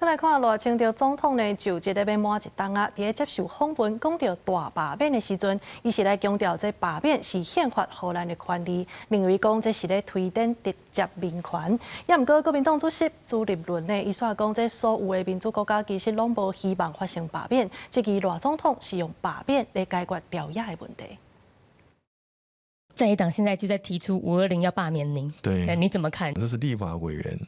來看賴清德總統呢，就職欲滿一冬啊，佇咧接受訪問講著大罷免的時陣，伊是來強調這罷免是憲法予咱的權利，認為講這是咧推展直接民權。也毋過國民黨主席朱立倫呢，伊煞講這所有的民主國家其實攏無希望發生罷免，質疑賴總統是用罷免來解決朝野的問題。在野黨現在就在提出520要罷免您，對，你怎麼看？這是立法委員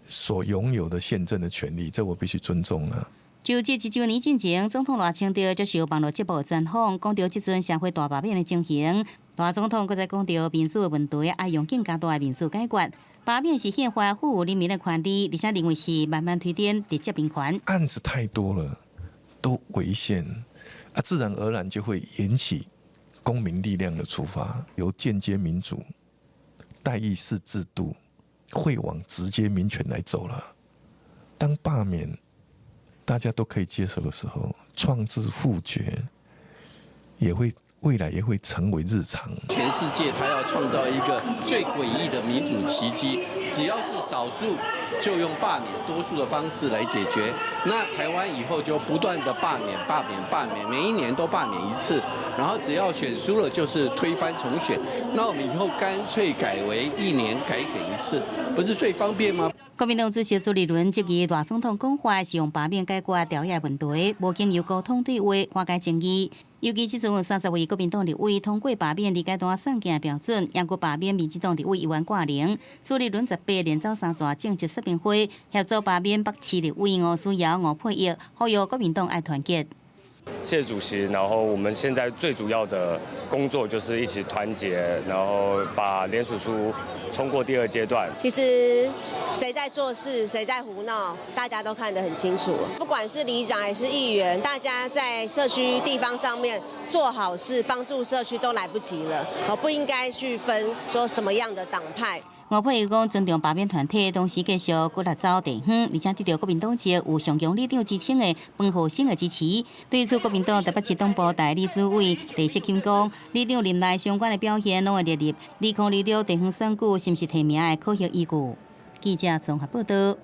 所擁有的憲政的權利，這我必須尊重啊。就職一週年進前，總統賴清德接受網路節目專訪，講著這陣社會大罷免的情形。賴總統閣再講著民主的問題，愛用更加大的民主解決。罷免是憲法賦予人民的權利，而且認為是慢慢推展直接民權。案子太多了，都違憲啊，自然而然就會引起公民力量的出發，由間接民主、代議士制度，會往直接民權來走了。當罷免大家都可以接受的時候，創制複決也會未來也會成為日常。全世界他要創造一個最詭異的民主奇蹟，只要是少數就用罷免多數的方式來解決。那台灣以後就不斷的罷免、罷免、罷免，每一年都罷免一次，然後只要選輸了就是推翻重選。那我們以後乾脆改為一年改選一次，不是最方便嗎？國民黨主席朱立倫質疑賴總統講話是用罷免解決朝野問題，無經由溝通對話化解爭議。尤其這陣有30位國民黨立委通過罷免二階段送件標準，猶閣罷免民進黨立委議員郭玲。朱立倫18連走三逝政治說明會，協助罷免北市立委吳思瑤、吳沛憶，呼籲國民黨愛團結。謝謝主席。然後我們現在最主要的工作就是一起團結，然後把聯署書衝過第二階段。其實誰在做事，誰在胡鬧，大家都看得很清楚。不管是里長還是議員，大家在社區地方上面做好事，幫助社區都來不及了。我不應該去分說什麼樣的黨派。吳沛憶講尊重罷免團體，同時繼續努力走地方，而且得著國民黨籍有上強里長之稱的彭浩生的支持。對此，國民黨台北市黨部代理主委鄭錫钦講，里長任內相關的表現攏會列入2026地方選舉是毋是提名的考核依據。記者綜合報道。